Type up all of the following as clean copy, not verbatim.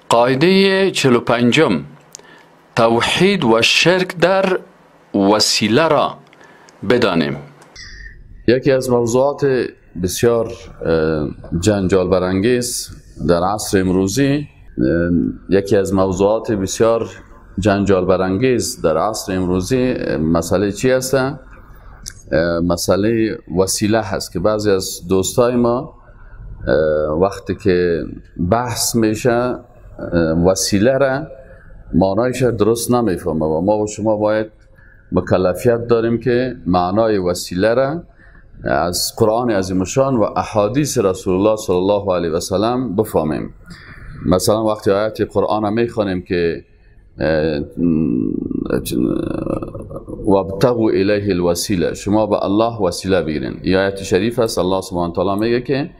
قاعده 45، توحید و شرک در وسیله را بدانیم. یکی از موضوعات بسیار جنجال برانگیز در عصر امروزی، یکی از موضوعات بسیار جنجال برانگیز در عصر امروزی مسئله چی هست؟ مسئله وسیله هست که بعضی از دوستای ما وقتی که بحث میشه وسیله را معنایش درست نمیفهمه و ما و شما باید مکلفیت داریم که معنای وسیله را از قرآن عظیم الشان و احادیث رسول الله صلی الله علیه و سلم بفهمیم. مثلا وقتی آیات قرآن میخوانیم که وابتغوا الیه الوسیله، شما به الله وسیله بگیرین، این آیت شریف است. الله سبحانه وتعالی میگه که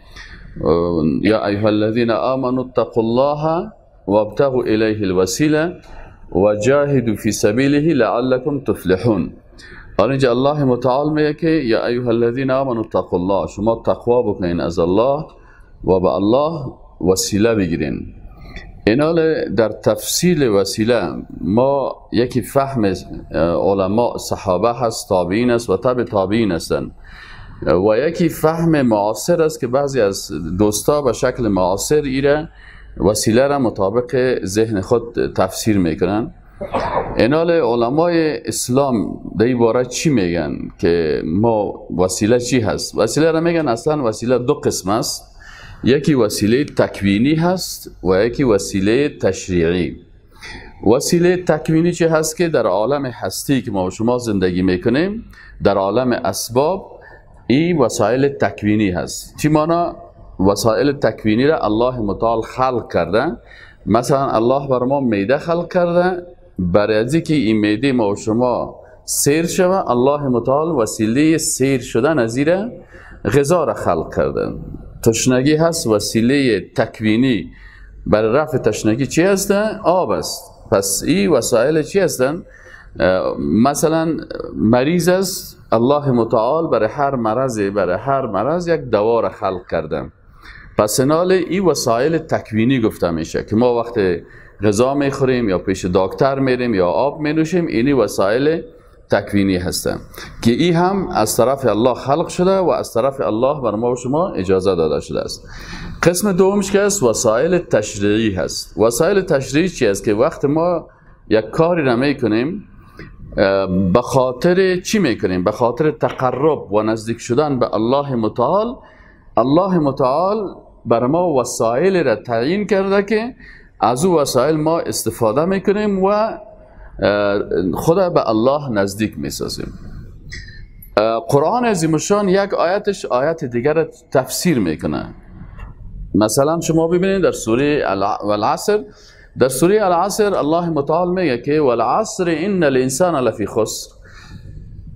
یا ایها الذین آمنوا اتقوا الله وابتغوا الیه الوسیله وجاهدوا فی سبیله لعلکم تفلحون. اینجا الله متعال میگه که یا ایها الذین آمنوا اتقوا الله، شما تقوا بکنین از الله و به الله وسیله بگیرین. اینال در تفصیل وسیله ما یکی فهم علماء صحابه هست، تابعین است و تبع تابعین هستند، و یکی فهم معاصر است که بعضی از دوستا به شکل معاصر ایره وسیله را مطابق ذهن خود تفسیر میکنن. اینال علمای اسلام در این باره چی میگن که ما وسیله چی هست؟ وسیله را میگن اصلا وسیله دو قسم است، یکی وسیله تکوینی هست و یکی وسیله تشریعی. وسیله تکوینی چه هست؟ که در عالم هستی که ما و شما زندگی میکنیم، در عالم اسباب، این وسایل تکوینی هست. چی مانا؟ وسایل تکوینی را الله متعال خلق کرده. مثلا الله بر ما معده خلق کرده، برای از اینکه این معده ما و شما سیر شوه، الله متعال وسیله سیر شدن از زیر غذا را خلق کرده. تشنگی هست، وسیله تکوینی برای رفع تشنگی چی هست؟ آب است. پس این وسایل چی هستن؟ مثلا مریض است، الله متعال برای هر مرض، برای هر مرض یک دوا را خلق کرده. پس نال این وسایل تکوینی گفته میشه که ما وقت غذا میخوریم یا پیش دکتر میریم یا آب مینوشیم، اینی وسایل تکوینی هستن که این هم از طرف الله خلق شده و از طرف الله بر ما و شما اجازه داده شده است. قسم دومش که است وسایل تشریعی هست. وسایل تشریعی چی است؟ که وقت ما یک کاری را میکنیم، به خاطر چی میکنیم؟ به خاطر تقرب و نزدیک شدن به الله متعال. الله متعال بر ما وسایل را تعیین کرده که از او وسایل ما استفاده میکنیم و خدا به الله نزدیک میسازیم. قرآن عظیم الشان یک آیتش آیت دیگر را تفسیر میکنه. مثلا شما ببینید در سوره والعصر، در سوره العصر الله متعال میگه که والعصر ان الانسان لفی خسر.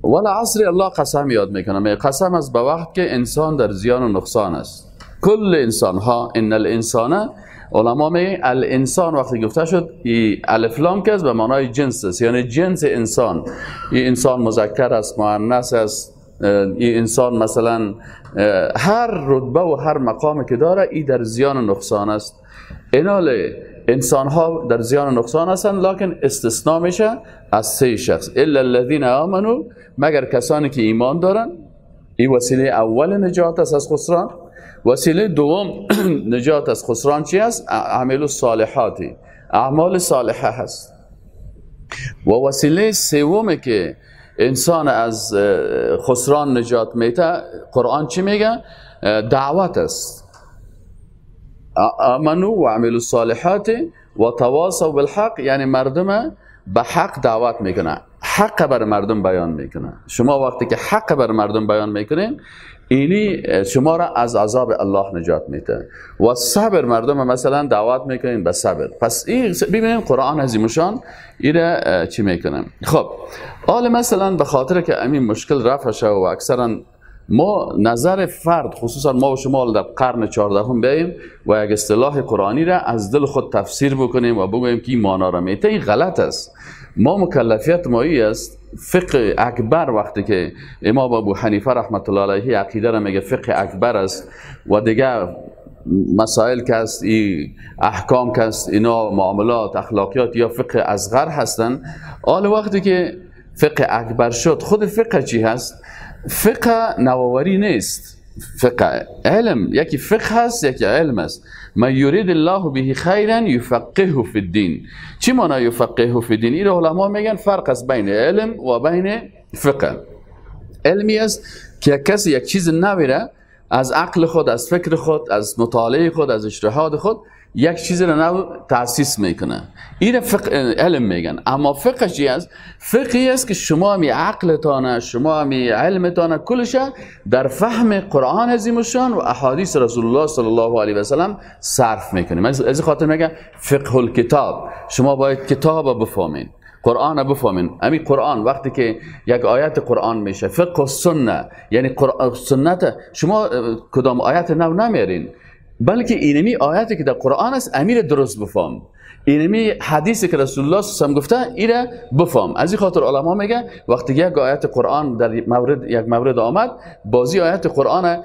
والعصر الله قسم یاد میکنه، میگه قسم از به وقت که انسان در زیان و نقصان است. کل انسان ها، ان الانسان، علما میگه الانسان وقتی گفته شد ای الف لام که به معنای جنس است، یعنی جنس انسان. این انسان مذکر است، مؤنث است، این انسان مثلا هر رتبه و هر مقامی که داره ای در زیان و نقصان است. اینال انسان ها در زیان و نقصان هستند، لکن استثناء میشه از سه شخص، الا الذین آمنوا، مگر کسانی که ایمان دارن. این وسیله اول نجات است از خسران. وسیله دوم نجات از خسران چی است؟ عمل الصالحاتی، اعمال صالحه هست. و وسیله سوم که انسان از خسران نجات میده، قرآن چی میگه؟ دعوت است. آمنوا و عملوا الصالحات و تواصوا بالحق، یعنی مردم به حق دعوت میکنه، حق بر مردم بیان میکنه. شما وقتی که حق بر مردم بیان میکنین، اینی شما را از عذاب الله نجات میده. و صبر، مردم مثلا دعوت میکنین به صبر. پس این ببینیم قرآن عظیم الشان ایره چی میکنه. خب حالا مثلا به خاطر که امین مشکل رفع شه و اکثرا ما نظر فرد، خصوصا ما و شما در قرن 14 بیاییم و یک اصطلاح قرآنی را از دل خود تفسیر بکنیم و بگوییم که این معنا را میته، این غلط است. ما مکلفیت مایی است. فقه اکبر وقتی که امام ابو حنیفه رحمت الله علیه عقیده را میگه فقه اکبر است و دیگه مسائل که هست، ای احکام که هست، اینا معاملات، اخلاقیات یا فقه اصغر هستن. حال وقتی که فقه اکبر شد، خود فقه چی هست؟ فقه نوآوری نیست، فقه علم، یکی فقه هست یکی علم است. من یرید الله به خیرا یفقهه فی الدین. چی معنی یفقهه فی الدین؟ این علما میگن فرق است بین علم و بین فقه. علمی است که کسی یک چیز نوی را از عقل خود، از فکر خود، از مطالعه خود، از اجتهاد خود یک چیز را نو تاسیس میکنه، این فقه علم میگن. اما فقه چی است؟ فقهی است که شما می عقلتان، شما می علمتان، کلش در فهم قرآن عظیم الشان و احادیث رسول الله صلی الله علیه و سلم صرف میکنیم. از این خاطر میگن فقه الکتاب. شما باید کتاب بفهمین، قرآن بفهمین. امی قرآن وقتی که یک آیت قرآن میشه فقه السنه، یعنی قرآن سنت، شما کدام آیت نو نمیارین، بلکه اینمی آیتی که در قرآن است امیر درست بفهم، اینمی حدیثی که رسول الله صلی الله علیه و گفته ایره بفهم. از این خاطر علما میگه وقتی یک آیت قرآن در مورد یک مورد آمد، بازی آیت قرآن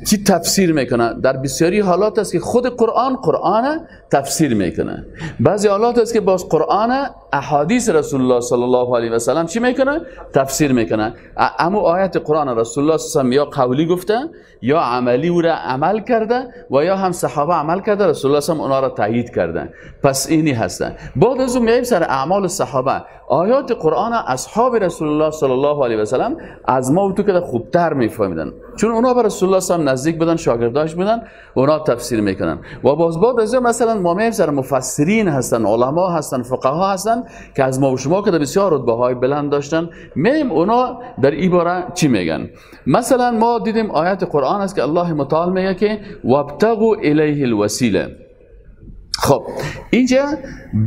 کی تفسیر میکنه؟ در بسیاری حالات است که خود قرآن قرآن تفسیر میکنه، بعضی حالات است که باز قرآن احادیث رسول الله صلی الله علیه و سلم چی میکنه؟ تفسیر میکنه. اما آیت قرآن رسول الله صلی الله علیه و یا قولی گفته یا عملی او را عمل کرده و یا هم صحابه عمل کرده، رسول الله صلی الله علیه و اونا را تایید کرده. پس اینی هستن. بعد از اون میایم سر اعمال صحابه. آیات قرآن اصحاب رسول الله صلی الله علیه و سلم از ما و تو که خوبتر میفهمیدن، چون اونا به رسول الله صلی الله علیه و نزدیک بودن، شاگرداش بودن، اونا تفسیر میکنن. و باز بعد از اون مثلا ما میایم سر مفسرین هستن، علما هستن، فقها هستن که از ما و شما که بسیار رتبه های بلند داشتن، میایم اونا در این باره چی میگن. مثلا ما دیدیم آیات قرآن است که الله متعال میگه که وابتغوا الیه الوسیله. خب اینجا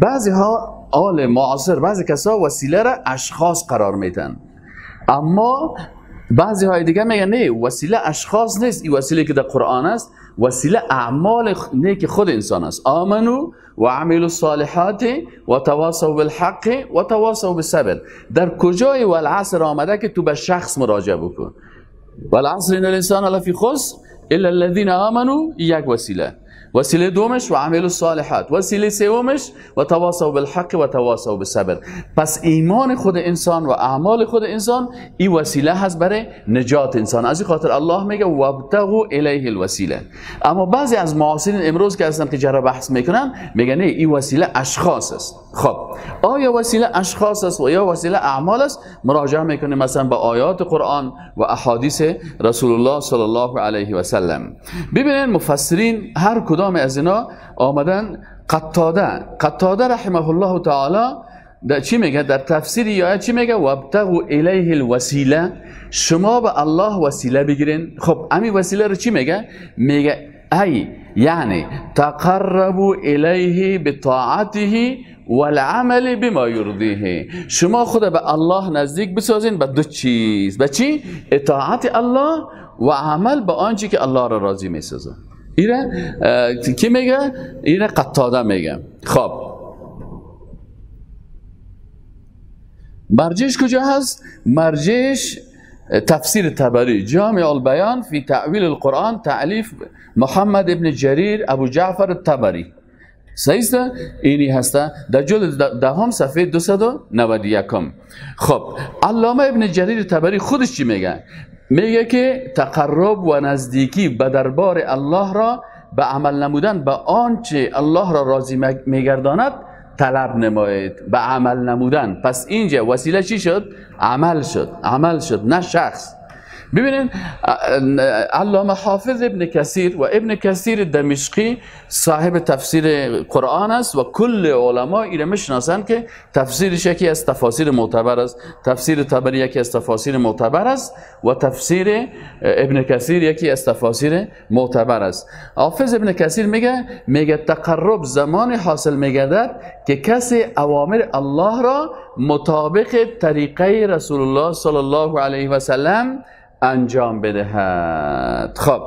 بعضی ها آل معاصر، بعضی کسا وسیله را اشخاص قرار میدن، اما بعضی های دیگه میگن نه، وسیله اشخاص نیست، این وسیله که در قرآن است وسیله اعمال نیک خود انسان است. آمنو و عملوا الصالحات و تواصوا بالحق و تواصوا بالصبر. در کجای والعصر آمده که تو به شخص مراجعه بکن؟ والعصر ان الانسان لفی خسر الا الذين آمنوا، یک وسیله. وسیله دومش و عمل الصالحات، وسیله سومش و تواصوا بالحق و تواصوا بالصبر. پس ایمان خود انسان و اعمال خود انسان این وسیله هست برای نجات انسان. از این خاطر الله میگه وابتغوا الیه الوسیله. اما بعضی از معاصرین امروز که هستن که جرا بحث میکنن میگن نه، این وسیله اشخاص است. خب آیا وسیله اشخاص است و یا وسیله اعمال است؟ مراجعه میکنیم مثلا به آیات قرآن و احادیث رسول الله صلی الله علیه و سلم. ببینید مفسرین هر کدام از اینا آمدن. قتاده رحمه الله تعالی در چی میگه؟ در تفسیر آیه چی میگه؟ وابتغوا الیه الوسیله، شما به الله وسیله بگیرین. خب امی وسیله رو چی میگه؟ میگه ای یعنی تقربوا الیه بطاعته والعمل بما یرضیه. شما خود به الله نزدیک بسازین به دو چیز، به چی؟ اطاعت الله و عمل به آنچه که الله را راضی میسازه. ایره کی میگه؟ ایره قتاده میگه. خب مرجعش کجا هست؟ مرجعش تفسیر طبری، جامع البیان فی تأویل القرآن، تألیف محمد ابن جریر ابو جعفر الطبری. صحیح است؟ اینی هسته در جلد دهم صفحه 291. خب علامه ابن جریر طبری خودش چی میگه؟ میگه که تقرب و نزدیکی به دربار الله را به عمل نمودن به آنچه الله را راضی میگرداند طلب نمایید. به عمل نمودن. پس اینجا وسیله چی شد؟ عمل شد، عمل شد، نه شخص. ببینید علامه حافظ ابن کثیر و ابن کثیر دمشقی صاحب تفسیر قرآن است و کل علما ایره میشناسند که تفسیرش یکی از تفاسیر معتبر است، تفسیر طبری یکی از تفاسیر معتبر است و تفسیر ابن کثیر یکی از تفاسیر معتبر است. حافظ ابن کثیر میگه تقرب زمان حاصل میگردد که کسی اوامر الله را مطابق طریقه رسول الله صلی الله علیه و سلم انجام بدهد. خب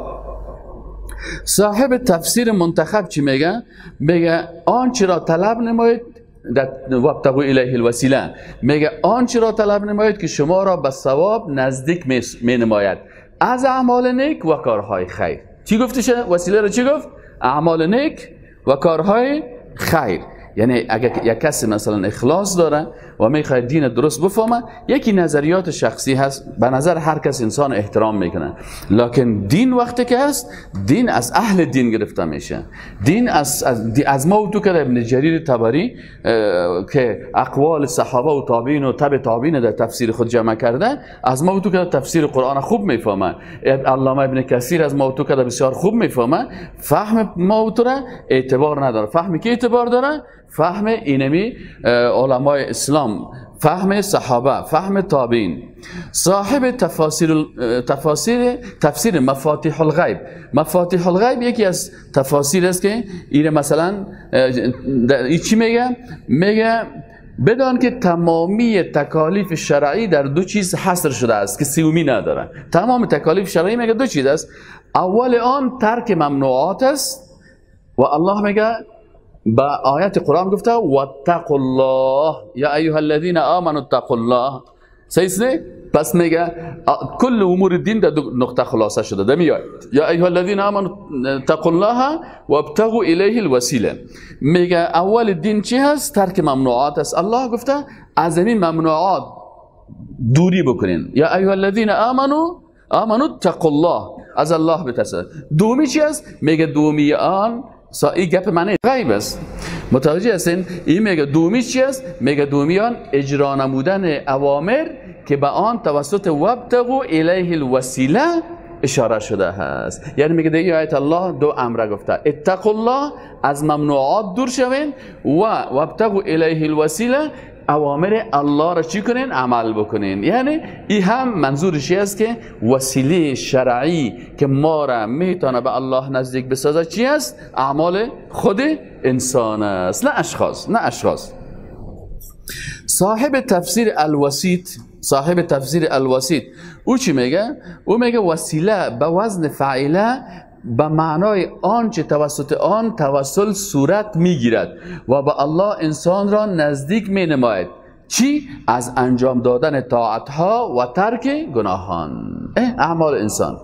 صاحب تفسیر منتخب چی میگه؟ میگه آنچه را طلب نمایید، وابتغوا الیه الوسیله، میگه آنچه را طلب نمایید که شما را به ثواب نزدیک می نماید از اعمال نیک و کارهای خیر. چی گفتشه؟ وسیله رو چی گفت؟ اعمال نیک و کارهای خیر. یعنی اگر یک کسی مثلا اخلاص داره و میخواد دین درست بفهمه، یکی نظریات شخصی هست، به نظر هر کس انسان احترام میکنه، لکن دین وقتی که هست، دین از اهل دین گرفته میشه. دین از ما و تو که ابن جریر طبری که اقوال صحابه و تابعین و تبع تابعین در تفسیر خود جمع کرده، از ما و تو که تفسیر قرآن خوب میفهمه، علامه ابن کثیر از ما و تو که بسیار خوب میفهمه، فهم ما و تو را اعتبار نداره. فهمی که اعتبار داره فهم اینمی علمای اسلام، فهم صحابه، فهم تابعین. صاحب تفسیر مفاتیح الغیب. مفاتیح الغیب یکی از تفاسیر است که این مثلا این چی میگه؟ میگه بدان که تمامی تکالیف شرعی در دو چیز حصر شده است که سومی نداره. تمام تکالیف شرعی میگه دو چیز است. اول آن ترک ممنوعات است و الله میگه با آیت قرآن گفته واتقوا الله یا ایها الذین آمنوا اتقوا الله. صحیح نه؟ پس میگه کل امور دین در دو نقطه خلاصه شده در میاد یا ایها الذین آمنوا اتقوا الله وابتغوا الیه الوسیله. میگه اول دین چی هست؟ ترک ممنوعات است. الله گفته از این ممنوعات دوری بکنین. یا ایها الذین آمنوا اتقوا الله، از الله بترسید. دومی چی است؟ میگه دومی آن این گپ معنی غیب است. متوجه هستین؟ این میگه دومی چی است؟ میگه دومی آن اجرا نمودن اوامر که به آن توسط وابتغوا الیه الوسیله اشاره شده هست. یعنی میگه در آیت الله دو امر گفته، اتقوا الله، از ممنوعات دور شوین، و وابتغوا الیه الوسیله، اوامر الله را چی کنین؟ عمل بکنین. یعنی این هم منظورش است که وسیله شرعی که ما را میتونه به الله نزدیک بسازه چی است؟ اعمال خود انسان است، نه اشخاص، نه اشخاص. صاحب تفسیر الوسیط، صاحب تفسیر الوسیط او چی میگه؟ او میگه وسیله به وزن فاعله به معنای آنچه توسط آن توسل صورت میگیرد و به الله انسان را نزدیک می نماید. چی؟ از انجام دادن طاعتها و ترک گناهان. اعمال انسان.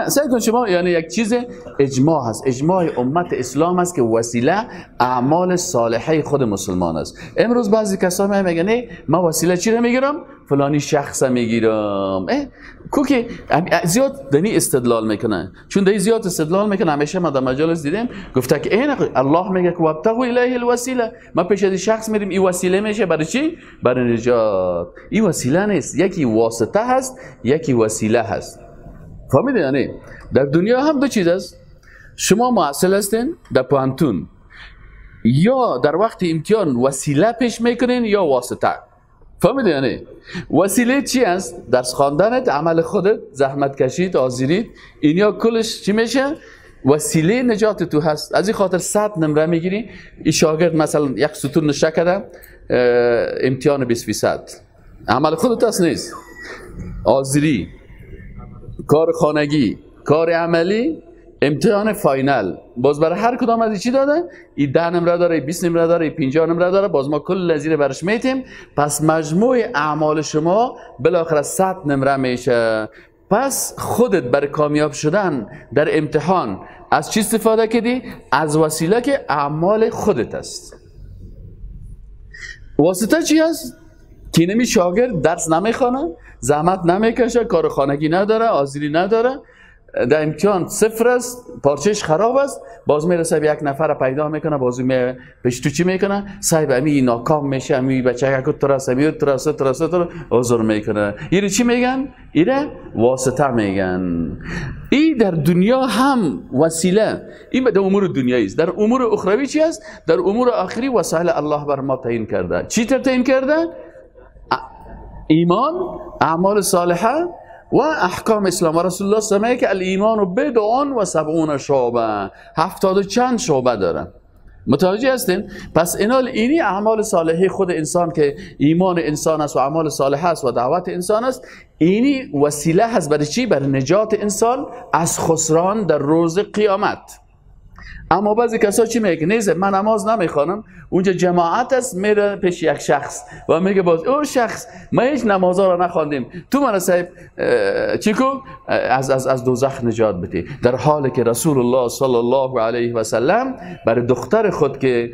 سعی کن شما، یعنی یک چیز اجماع هست، اجماع امت اسلام است که وسیله اعمال صالحه خود مسلمان است. امروز بعضی کسا میگن نه ما وسیله چی رو میگیرم؟ فلانی شخص میگیرم. کو که زیاد دنی استدلال میکنه، چون دنی زیاد استدلال میکنه. همیشه ما در مجالس دیدیم گفته که این الله میگه که وابتغوا الیه الوسیله، ما پیش از شخص میریم این وسیله میشه برای چی؟ برای نجات. این وسیله نیست، یکی واسطه هست، یکی وسیله هست. فهمیدین؟ یعنی در دنیا هم دو چیز است. شما محصل هستین در پوهنتون، یا در وقت امتحان وسیله پیش میکنین یا واسطه. فهمیدین؟ یعنی وسیله چی است؟ درس خواندنت، عمل خودت، زحمت کشید، حاضرید، اینیا کلش چی میشه؟ وسیله نجات تو هست. از این خاطر 100 نمره میگیری. این شاگرد مثلا یک ستون نشه کرده امتحان 20%، عمل خودت هست نیست، حاضری، کار خانگی، کار عملی، امتحان final، باز برای هر کدام از چی داده؟ این 10 نمره داره، 20 نمره داره، 50 نمره داره، باز ما کل زیر برش میتیم. پس مجموع اعمال شما بالاخره 100 نمره میشه. پس خودت برای کامیاب شدن در امتحان از چی استفاده کردی؟ از وسیله که اعمال خودت است. واسطه چی است؟ که نمی شاگرد درس نمیخوانه، زحمت نمیکشه، کار خانگی نداره، حاضری نداره، در امتحان صفر است، پارچهش خراب است، باز میرسه به یک نفر پیدا میکنه، باز می پیش تو چی میکنه؟ صاحب امی ناکام میشه، امی بچه که ترس، امی ترس ترس ترس عذر میکنه. اینو چی میگن؟ اینه واسطه میگن. این در دنیا هم وسیله، این در امور دنیایی است. در امور اخروی چی است؟ در امور آخری وسایل الله بر ما تعیین کرده. چی تعیین کرده؟ ایمان، اعمال صالحه و احکام اسلام. و رسول الله سمعه که الایمان بضع و سبعون شعبه، 70 و چند شعبه داره. متوجه هستین؟ پس اینی اعمال صالحه خود انسان که ایمان انسان است و اعمال صالحه است و دعوت انسان است، اینی وسیله هست برای چی؟ برای نجات انسان از خسران در روز قیامت. اما بعضی کسا چی میگه؟ نیست من نماز نمیخوانم، اونجا جماعت است، میره پیش یک شخص و میگه باز او شخص ما هیچ نمازها را نخواندیم، تو من صاحب چی کو از دوزخ نجات بدی. در حالی که رسول الله صلی الله علیه و سلم برای دختر خود که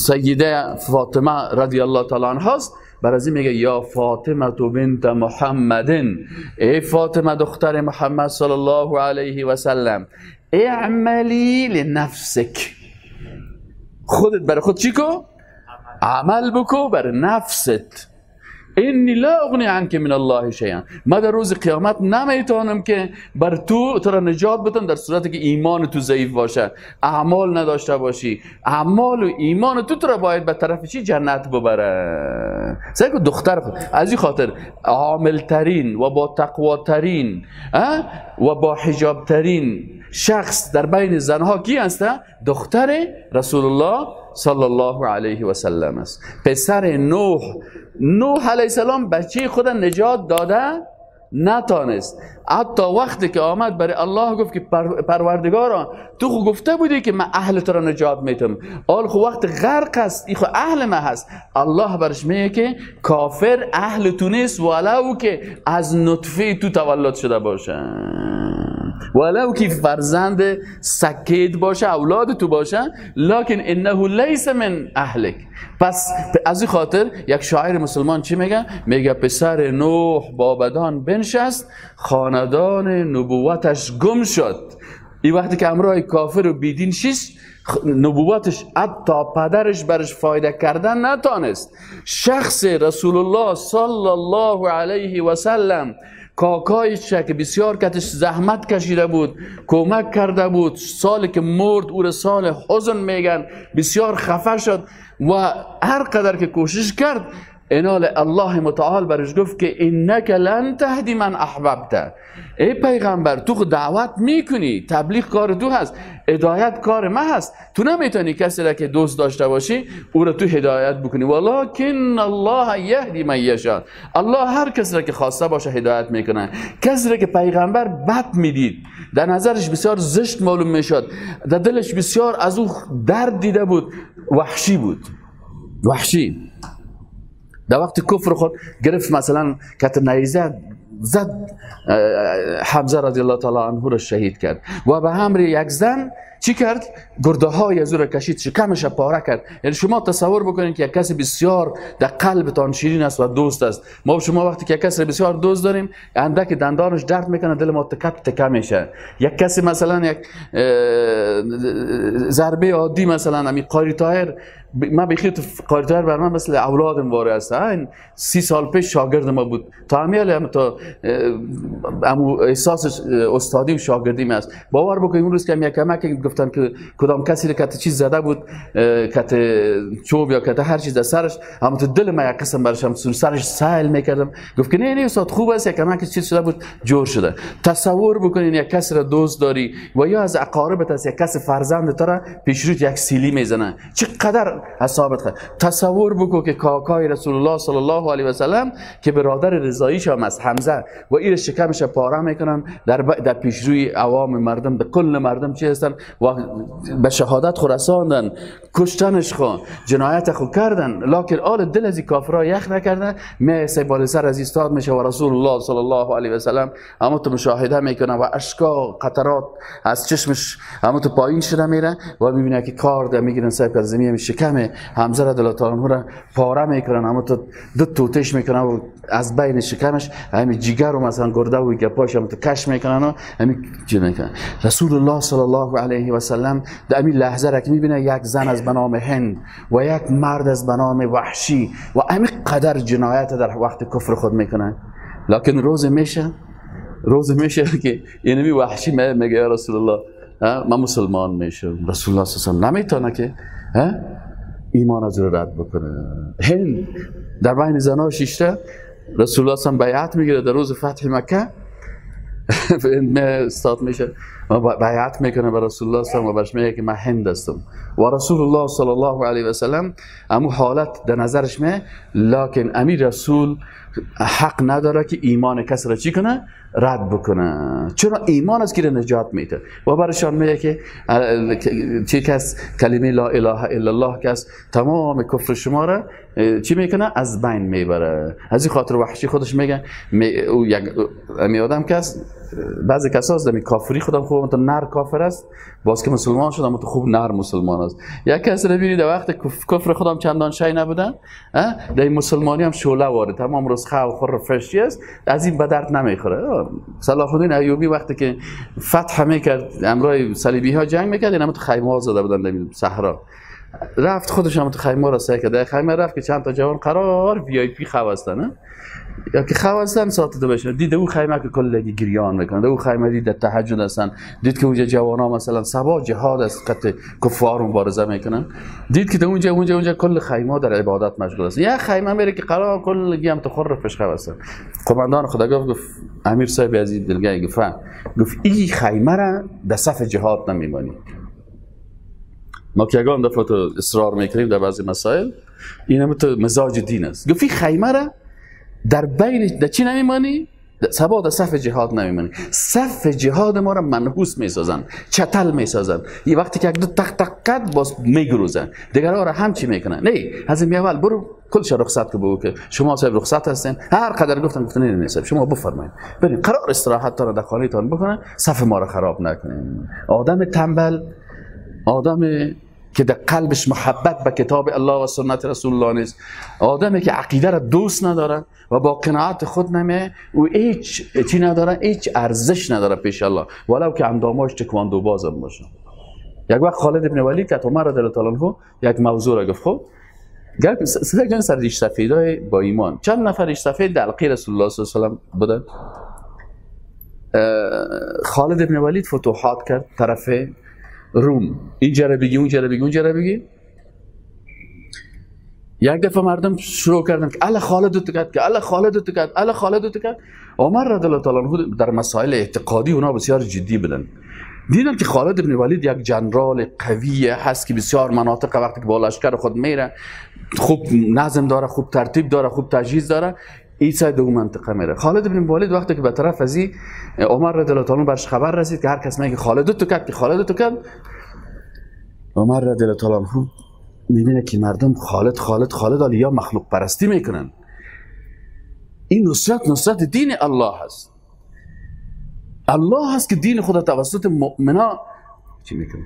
سیده فاطمه رضی الله تعالی عنها است، بر از این میگه یا فاطمه بنت محمدن، ای فاطمه دختر محمد صلی الله علیه و سلم، اعملی لنفسک، خودت برای خود چی کو؟ عمل بکو بر نفست. انی لا اغنی عنک من الله شیئا، ما در روز قیامت نمیتونم که بر تو را نجات بدم در صورتی که ایمان تو ضعیف باشه، اعمال نداشته باشی. اعمال و ایمان تو را باید به طرف چی؟ جنت ببره. سعی کن دختر خود. از این خاطر عاملترین و با تقواترین و با حجابترین شخص در بین زنها کی هست؟ دختر رسول الله صلی الله علیه و سلم است. پسر نوح، نوح علیه السلام بچه خود نجات داده نتانست. حتی وقتی که آمد برای الله گفت که پروردگارا تو خو گفته بودی که من اهل تو را نجات میتم، آل خو وقت غرق است، این خو اهل ما هست. الله برش میگه که کافر اهل تو نیست ولو که از نطفه تو تولد شده باشه، ولو که فرزند سکیت باشه، اولاد تو باشه، لکن انه لیس من اهلک. پس از این خاطر یک شاعر مسلمان چی میگه؟ میگه پسر نوح بابدان بنشست، خاندان نبوتش گم شد. این وقتی که امرای کافر و بیدین شیست، نبوتش حتی پدرش برش فایده کردن نتانست. شخص رسول الله صلی الله علیه و سلم، کاکایش که بسیار کتش زحمت کشیده بود، کمک کرده بود، سالی که مرد او را سال حزن میگن، بسیار خفه شد و هر قدر که کوشش کرد، انال الله متعال برش گفت که انک لن تهدی من احببت، ای پیغمبر تو خود دعوت میکنی، تبلیغ کار تو هست، هدایت کار ما هست، تو نمیتونی کسی را که دوست داشته باشی او را تو هدایت بکنی، ولکن الله یهدی من یشاء، الله هر کسی را که خواسته باشه هدایت میکنه. کسی را که پیغمبر بد میدید، در نظرش بسیار زشت معلوم میشد، در دلش بسیار از او درد دیده بود، وحشی بود، وحشی در وقت کفر خود گرفت مثلا کت نیزه زد حمزه رضی الله تعالی عنه را شهید کرد و به امر یک زن چی کرد؟ گرده های از او را کشید، شکمش پاره کرد. یعنی شما تصور بکنید که یک کسی بسیار در قلبتان شیرین است و دوست است. ما و شما وقتی که یک کسی بسیار دوست داریم، اندک دندانش درد میکنه، دل ما تکه تکه میشه. یک کسی مثلا یک ضربه عادی، مثلا همین قاری طاهر، من بخیر قاری طاهر بر من مثل اولادم واره است. این 30 سال پیش شاگرد ما بود، تا همیال هم تا احساس استادی و شاگردی است. باور بکنید اون روز که یک کمک گفتن که کدام کسی که چیز زده بود، کت چوب یا کت هر چیز در سرش، هم تو دل من یک قسم برشم سرش سایل میکردم، گفت که نه نه استاد خوب است، یک کمک چیز شده بود جور شده. تصور بکنین یک کسی را دوست داری و یا از اقاربت است، یک کس فرزند تو را پیش روت یک سیلی میزنه، چقدر حسابت خواهد. تصور بکن که کاکای رسول الله صلی الله علیه و سلم که برادر رضاییش هم است حمزه، و ایر شکمش پاره میکنن در پیشروی عوام مردم، به کل مردم چی هستن و به شهادت خو رساندن، کشتنش خو جنایت خو کردن، لکن آل دل از کافرها یخ نکردن. می بالا سر از ایستاد میشه و رسول الله صلی الله علیه و سلم اما تو مشاهده میکنه و اشکا قطرات از چشمش اما تو پایین شده میره و میبینه که کار میگیرن سایب از زمین شکم حمزه رضی الله تعالی عنه را پاره میکنن، اما تو دو توتش میکنن و از بین شکمش همین جیگر و مثلا گرده و گپاش هم تو کش میکنن و همین چی میکنن. رسول الله صلی الله علیه و سلم در همین لحظه را که میبینه یک زن از به نام هند و یک مرد از به نام وحشی و همین قدر جنایت در وقت کفر خود میکنن، لکن روز میشه که اینمی وحشی میگه یا رسول الله من مسلمان میشم. رسول الله صلی الله علیه و سلم نمیتونه که ایمان از رو رد بکنه. هند در بین زنها شیشته رسول الله صلی الله علیه و بیعت میگیره در روز فتح مکه. استاد میشه بیعت میکنه به رسول الله صلی الله علیه و برش میگه که من هند هستم و رسول الله صلی الله علیه و سلم امو حالت در نظرش می، لکن امیر رسول حق نداره که ایمان کس را چی کنه؟ رد بکنه. چرا؟ ایمان است که نجات میده و برشان میگه که چی کس کلمه لا اله الا الله کس تمام کفر شما را چی میکنه؟ از بین میبره. از این خاطر وحشی خودش میگه او یک امی آدم کس بعضی کسا هست دمی کافری خودم خوب تو نر کافر است، باز که مسلمان شدم تو خوب نر مسلمان است. یک کس رو ببینید وقت کفر خودم چندان شی نبودن، در مسلمانی هم شعله وارد تمام روز خو خور فرشی است، از این به درد نمیخوره. صلاح الدین ایوبی وقتی که فتح میکرد امرای صلیبی ها جنگ میکرد، اینا تو خیمه ها زده بودن در صحرا، رفت خودش هم تو خیمه را سعی کرد. در خیمه رفت که چند تا جوان قرار VIP خواستن، یا که خواستن ساعت دو بشه، دید او خیمه که کلگی گریان میکنه، او خیمه دید در تهجد هستن، دید که اونجا جوانا مثلا صبا جهاد است قط کفار مبارزه میکنن، دید که اونجا اونجا اونجا کل خیمه در عبادت مشغول است. یه خیمه میره که قرار کلگی هم تو خور فش خواستن. قماندان خدا گفت امیر صاحب عزیز دلگاه گفت گفت این خیمه را در صف جهاد نمیمانی. ما که یگان دفعه تو اصرار میکنیم در بعضی مسائل، این تو مزاج دین است. گفت این خیمه را در بین در چی نمیمانی؟ سبا در صف جهاد نمیمانی. صف جهاد ما را منحوس میسازن، چتل میسازن. یه وقتی که یک دو تق تق قد باز میگروزن، دیگرها را هم چی میکنن؟ نه، از این اول برو کلش رخصت که بگو که شما صاحب رخصت هستین. هر قدر گفتن گفتن نه صاحب شما بفرمایید، برین قرار استراحت تا را در خانه تان بکنن، صف ما را خراب نکنین. آدم تنبل، آدم که در قلبش محبت به کتاب الله و سنت رسول الله نیست، آدمی که عقیده را دوست نداره و با قناعت خود نمیه، او هیچ چی نداره، هیچ ارزش نداره پیش الله، ولو که انداماش تکواندو بازم باشه. یک وقت خالد ابن ولید که عمر رضی الله عنه یک موضوع را گفت، خب سه جان سر ریش سفیدای با ایمان، چند نفر ریش سفید در حلقه رسول الله صلی الله علیه و سلم بودن. خالد ابن ولید فتوحات کرد طرف روم، اینجا را بگی اونجا را بگی اونجا را بگی. یک دفعه مردم شروع کردن که الله خالد تو کرد، که الله خالد تو کرد، الله خالد تو کرد. عمر رضی الله تعالی عنه در مسائل اعتقادی اونا بسیار جدی بودن. دیدن که خالد ابن ولید یک جنرال قوی هست که بسیار مناطق وقتی که با لشکر خود میره خوب نظم داره، خوب ترتیب داره، خوب تجهیز داره، این ساید اون منطقه میره. خالد ابن ولید وقتی که به طرف ازی عمر رضی الله تعالی برش خبر رسید که هر کس میگه خالد تو کرد، که خالد تو کرد، عمر رضی الله تعالی عنه میبینه که مردم خالد خالد خالد یا مخلوق پرستی میکنن. این نصرت نصرت دین الله هست. الله هست که دین خود توسط مؤمنا چی میکنه.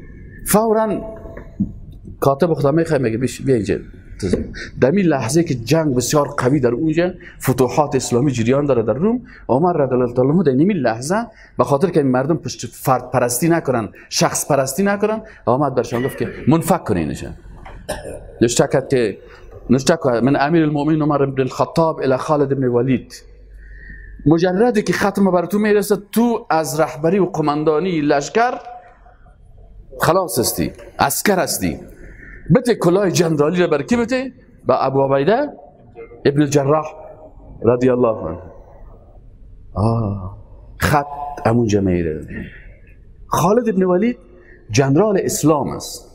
فورا کاتب خدا میخواد میگه بیا اینجا. در این لحظه که جنگ بسیار قوی در اونجا فتوحات اسلامی جریان داره در روم، عمر رضی الله تعالی عنه در این لحظه به خاطر که مردم پشت فرد پرستی نکنن، شخص پرستی نکنن، آمد برشان گفت که منفک کنینش. نشتکت که نشتک من امیر المؤمنین عمر بن الخطاب الی خالد بن ولید. مجردی که ختم بر تو میرسه، تو از رهبری و قماندانی لشکر خلاص هستی، عسکر هستی. بته کلاه جنرالی را بر کی بته؟ به ابو عبیده ابن الجراح رضی الله عنه. خط همونجا میره. خالد ابن ولید جنرال اسلام است.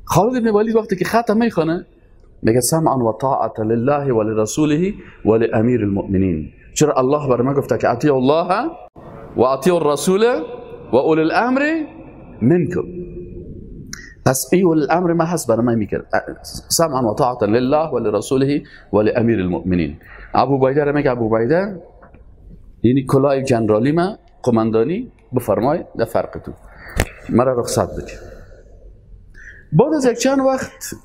خالد ابن ولید وقتی که خط میخونه میگه سمعا و طاعت لله و لرسوله و لامیر المؤمنین. چرا الله بر ما گفته که اطیعوا الله و اطیعوا الرسول و اولی الامر منکم. پس ای اولی الامر ما هست بر ما میکرد سمعا و طاعتا لله و لرسوله و لامیر المؤمنین. ابو عبیده را میگه ابو عبیده یعنی کلاه جنرالی ما قماندانی بفرمای در فرق تو مرا رخصت بده. بعد از یک چند وقت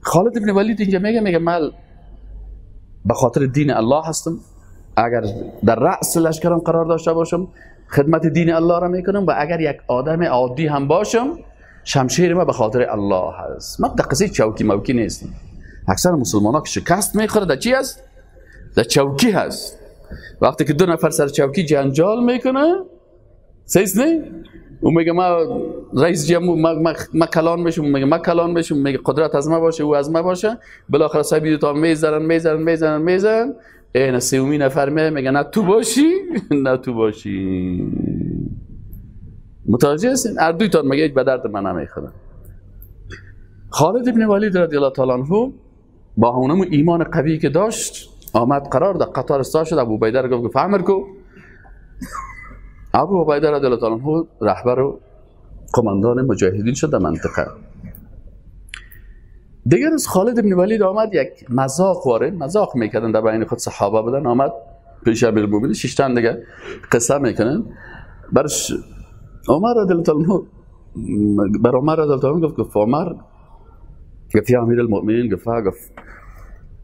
خالد ابن ولید اینجا میگه من به خاطر دین الله هستم، اگر در رأس لشکرم قرار داشته باشم خدمت دین الله را میکنم و اگر یک آدم عادی هم باشم شمشیر ما به خاطر الله هست. من در قصه چوکی موکی نیستم. اکثر مسلمان ها که شکست میخوره در چی هست؟ در چوکی هست. وقتی که دو نفر سر چوکی جنجال میکنه سیس نه؟ او میگه ما رئیس جمهور ما کلان میشم، میگه ما کلان میشم، میگه قدرت از ما باشه او از ما باشه. بالاخره صاحب تا میزنن میزنن میزنن میزنن این سومی نفر میگه نه تو باشی نه تو باشی. متوجه هستین؟ هر دویتان میگه هیچ به درد من نمیخوره. خالد ابن ولید رضی الله تعالی عنه با اونم ایمان قوی که داشت آمد قرار در قطار استاد شد. ابو عبیده را گفت امر کو. ابو عبیده رضی الله تعالی عنه رهبر و قماندان مجاهدین شد در منطقه. دیگر از خالد ابن ولید آمد یک مذاق واره مذاق میکردن در بین خود صحابه بودن، آمد پیش امیرالمومنین ششتن دیگه قصه میکنن برش. عمر رضی الله عنه بر عمر رضی الله عنه گفت عمر، گفت یا امیرالمومنین، گفت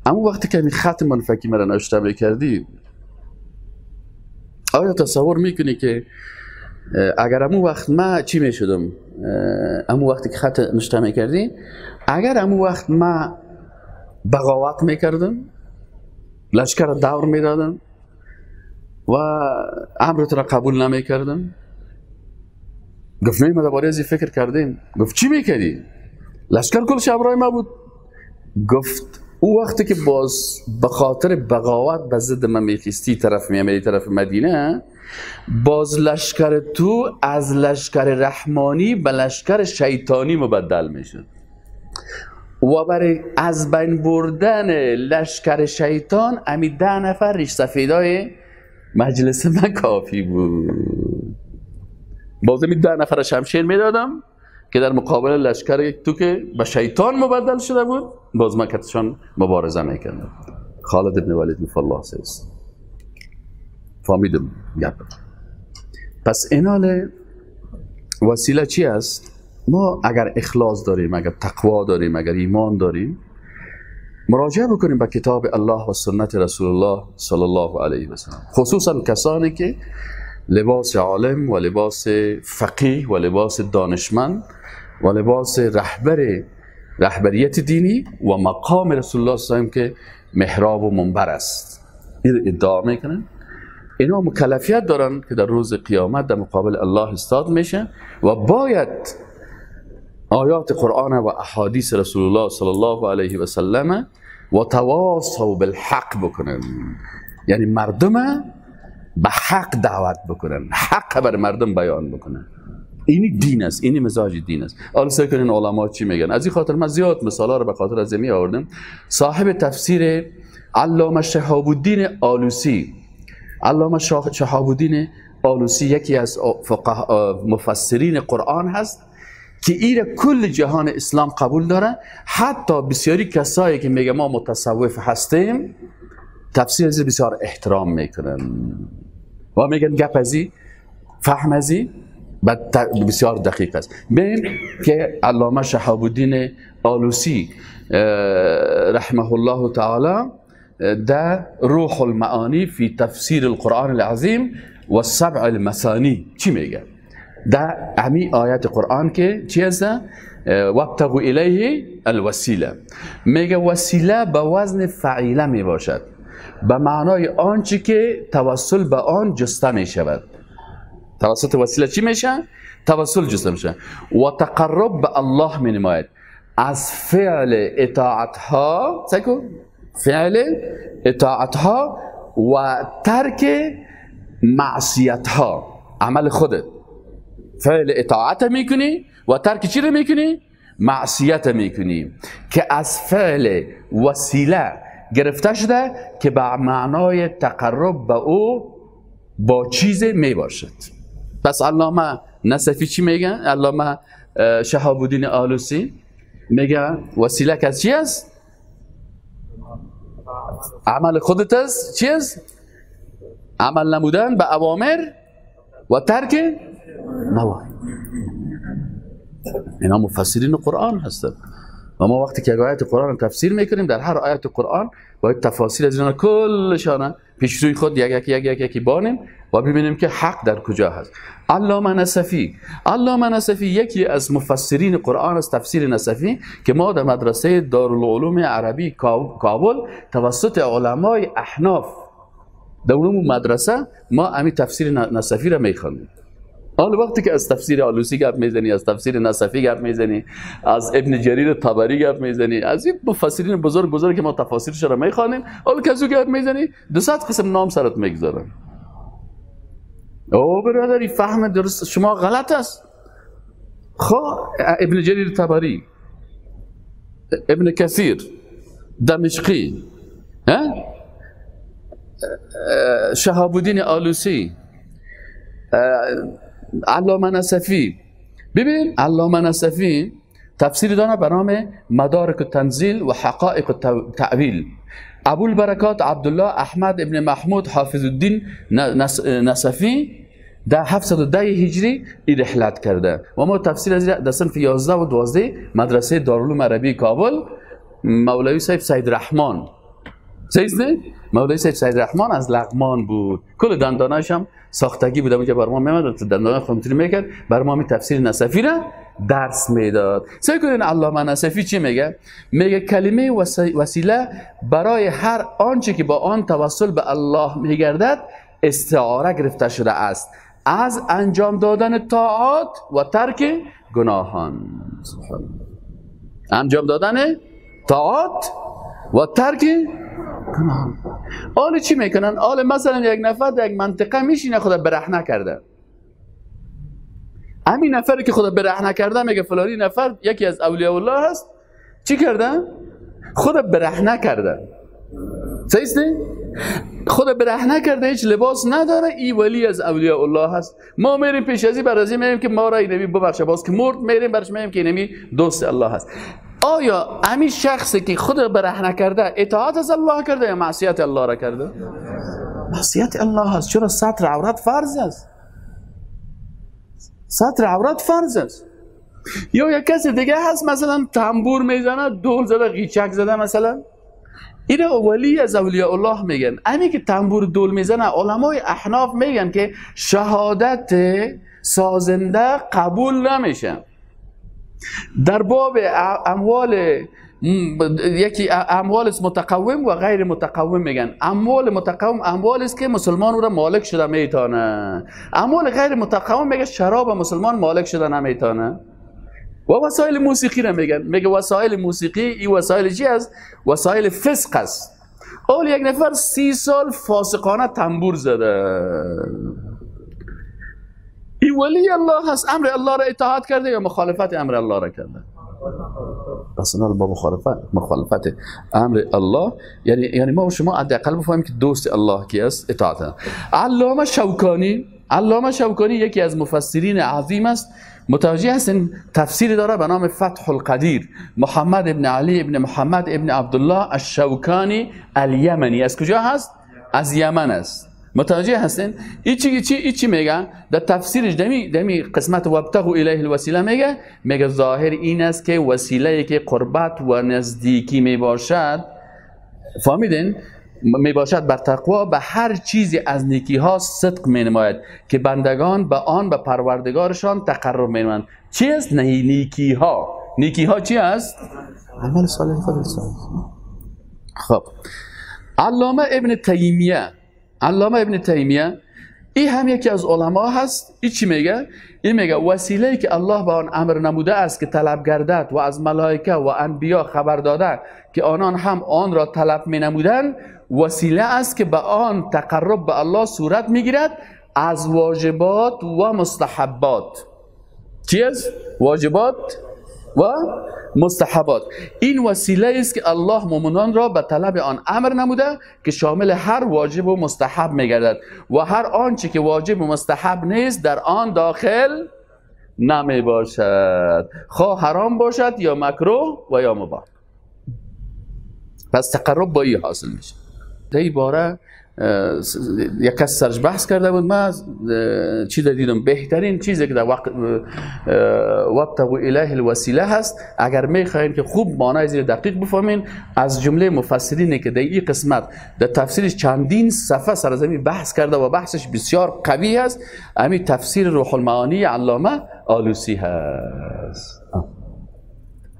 اما وقتی که این خط منفکی مرا نوشته میکردی آیا تصور میکنی که اگر امو وقت ما چی میشدم؟ امو وقتی که خط نوشته میکردی اگر امو وقت ما بغاوت میکردم، لشکر دور میدادم و امرت را قبول نمیکردم؟ گفت نه، ما درباره از فکر کردیم. گفت چی میکردی؟ لشکر کلش همراه ما بود. گفت او وقتی که باز به خاطر بغاوت به ضد من میخیستی طرف میامدی طرف مدینه، باز لشکر تو از لشکر رحمانی به لشکر شیطانی مبدل میشد و برای از بین بردن لشکر شیطان امی 10 نفر ریش سفیدای مجلس من کافی بود. باز امی 10 نفر شمشیر میدادم که در مقابل لشکر تو که به شیطان مبدل شده بود باز من کتشان مبارزه میکردم. خالد ابن ولید گفت الله سیست فهمیدم گپ. پس اینال وسیله چی است؟ ما اگر اخلاص داریم، اگر تقوا داریم، اگر ایمان داریم، مراجعه بکنیم به کتاب الله و سنت رسول الله صلی الله علیه و سلم، خصوصا کسانی که لباس عالم و لباس فقیه و لباس دانشمند و لباس رهبریت دینی و مقام رسول الله صلی الله علیه و سلم که محراب و منبر است، این ادعا میکنن. اینا مکلفیت دارن که در روز قیامت در مقابل الله استاد میشه و باید آیات قرآن و احادیث رسول الله صلی الله علیه و سلم و تواصوا بالحق بکنن، یعنی مردم به حق دعوت بکنن، حق بر مردم بیان بکنن. اینی دین است، اینی مزاج دین است. حالا سعی کنین علما چی میگن. از این خاطر من زیاد مثالا رو به خاطر از می آوردم. صاحب تفسیر علامه شهاب الدین آلوسی، علامه شهاب الدین آلوسی یکی از مفسرین قرآن هست که ایره کل جهان اسلام قبول داره. حتی بسیاری کسایی که میگه ما متصوف هستیم تفسیر از بسیار احترام میکنن و میگن گپ ازی فهم ازی بسیار دقیق است. ببین که علامه شهاب الدین آلوسی رحمه الله تعالی در روح المعانی فی تفسیر القرآن العظیم و سبع المثانی چی میگه؟ در امی آیت قرآن که چی هست؟ وابتغوا الیه الوسیله. میگه وسیله به وزن فعیله می باشد، به معنای آنچه که توسل به آن جسته می شود. توسط وسیله چی میشه؟ توسل جسته میشه و تقرب به الله می نماید از فعل اطاعت ها، فعل اطاعت ها و ترک معصیت ها. عمل خودت فعل اطاعت میکنی و ترک چی رو میکنی؟ معصیت میکنی، که از فعل وسیله گرفته شده که به معنای تقرب به او با چیز میباشد. پس علامه نصفی چی میگه؟ علامه شهاب الدین آلوسی میگه وسیله که از چی است؟ عمل خودت است. چی است؟ عمل نمودن به اوامر و ترک نواهی. اینا مفسرین قرآن هستند و ما وقتی که آیت قرآن تفسیر میکنیم در هر آیت قرآن باید تفاصیل از اینا کلشان پیش روی خود یک یک یک یک یکی بانیم و ببینیم که حق در کجا هست. علامه نصفی، علامه نصفی یکی از مفسرین قرآن است، تفسیر نصفی که ما در مدرسه دارالعلوم عربی کابل توسط علمای احناف در اون مدرسه ما امی تفسیر نصفی را میخواندیم. حالا وقتی که از تفسیر آلوسی گپ میزنی، از تفسیر نصفی گپ میزنی، از ابن جریر طبری گپ میزنی، از این مفسرین بزرگ بزرگ که ما تفاسیرش را میخوانیم، حالا که از او گپ میزنی 200 قسم نام سرت میگذارن. او برادری فهم درست شما غلط است. خب ابن جریر طبری، ابن کثیر، دمشقی، شهاب الدین آلوسی، علامه نصفی. ببین علامه نصفی تفسیر دانه به نام مدارک التنزیل و حقایق التأویل. ابوالبرکات عبدالله احمد ابن محمود حافظ الدین نصفی در 710 هجری این رحلت کرده و ما تفسیر از در صنف 11 و 12 مدرسه دارالعلوم عربی کابل، مولوی صاحب سید رحمان، صحیح نه؟ مولوی صاحب سید رحمان از لغمان بود، کل دنداناش هم ساختگی بود، اونجا بر ما میمد دندانای خودمون میکرد، بر ما می تفسیر نصفی را درس میداد. سعی کنین علامه نصفی چی میگه؟ میگه کلمه وسیله برای هر آنچه که با آن توسل به الله میگردد استعاره گرفته شده است از انجام دادن طاعات و ترک گناهان. انجام دادن طاعات و ترک گناهان. آل چی میکنن؟ آل مثلا یک نفر در یک منطقه میشینه خدا برهنه کرده، همین نفری که خدا برهنه کرده میگه فلانی نفر یکی از اولیاء الله هست، چی کرده؟ خدا برهنه کرده. صحیح است؟ خدا برهنه کرده، هیچ لباس نداره، ای ولی از اولیاء الله هست. ما میریم پیش از این بر از این میریم که ما را اینمی ببخشه، باز که مرد میریم برش میریم که اینمی دوست الله هست. آیا همین شخصی که خدا برهنه کرده اطاعت از الله کرده یا معصیت الله را کرده؟ معصیت الله هست. چرا ستر عورت فرض است؟ ستر عورت فرض است. یا یک کسی دیگه هست مثلا تنبور میزنه، دول زده، قیچک زده مثلا، اینو ولی از اولیاء الله میگن. همین که تنبور دول میزنه، علمای احناف میگن که شهادت سازنده قبول نمیشه. در باب اموال، یکی اموال است متقوم و غیر متقوم میگن. اموال متقوم اموال است که مسلمان او را مالک شده میتونه. اموال غیر متقوم میگه شراب مسلمان مالک شده نمیتونه. و وسایل موسیقی را میگن، میگه وسایل موسیقی این وسایل چی است؟ وسایل فسق است. اول یک نفر 30 سال فاسقانه تنبور زده، این ولی الله هست، امر الله را اطاعت کرده یا مخالفت امر الله را کرده؟ پس اینا با مخالفت امر الله، یعنی ما و شما حداقل بفهمیم که دوست الله کی است، اطاعت. علامه شوکانی یکی از مفسرین عظیم است. متوجه هستین؟ تفسیر داره به نام فتح القدیر، محمد ابن علی ابن محمد ابن عبدالله الشوکانی الیمنی. از کجا هست؟ از یمن است. متوجه هستین؟ ای چی میگه؟ در تفسیرش دمی قسمت وابتغوا الیه الوسیله میگه ظاهر این است که وسیله که قربت و نزدیکی میباشد، فهمیدین؟ میباشد بر تقوا، به هر چیزی از نیکی ها صدق می نماید که بندگان به آن به پروردگارشان تقرب می نمایند. چی است؟ نیکی ها. نیکی ها چی است؟ عمل صالح خود. خب علامه ابن تیمیه این هم یکی از علما هست. این چی میگه؟ این میگه وسیله که الله به آن امر نموده است که طلب گردد و از ملائکه و انبیا خبر داده که آنان هم آن را طلب می نمودند، وسیله است که به آن تقرب به الله صورت میگیرد از واجبات و مستحبات. چی است؟ واجبات و مستحبات. این وسیله است که الله مؤمنان را به طلب آن امر نموده که شامل هر واجب و مستحب میگردد و هر آنچه که واجب و مستحب نیست در آن داخل نمی باشد، خواه حرام باشد یا مکروه و یا مباح. پس تقرب با این حاصل میشه. در این باره یک کس سرش بحث کرده بود، من چی دیدم بهترین چیزی که در وقت وابتغوا الیه الوسیله هست، اگر میخواین که خوب معنای زیر دقیق بفهمین، از جمله مفسرینی که در این قسمت در تفسیرش چندین صفحه سر زمین بحث کرده و بحثش بسیار قوی هست، همین تفسیر روح المعانی علامه آلوسی هست.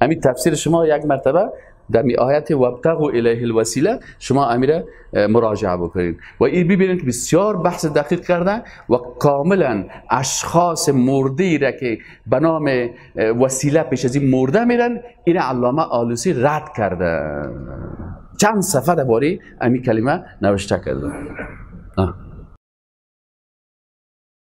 همین تفسیر شما یک مرتبه در می آیت وابتغوا الیه الوسیله شما امیره مراجعه بکنید و این ببینید که بسیار بحث دقیق کرده و کاملا اشخاص مرده را که به نام وسیله پیش از این مرده میرن، این علامه آلوسی رد کرده. چند صفحه درباره امی کلمه نوشته کرده.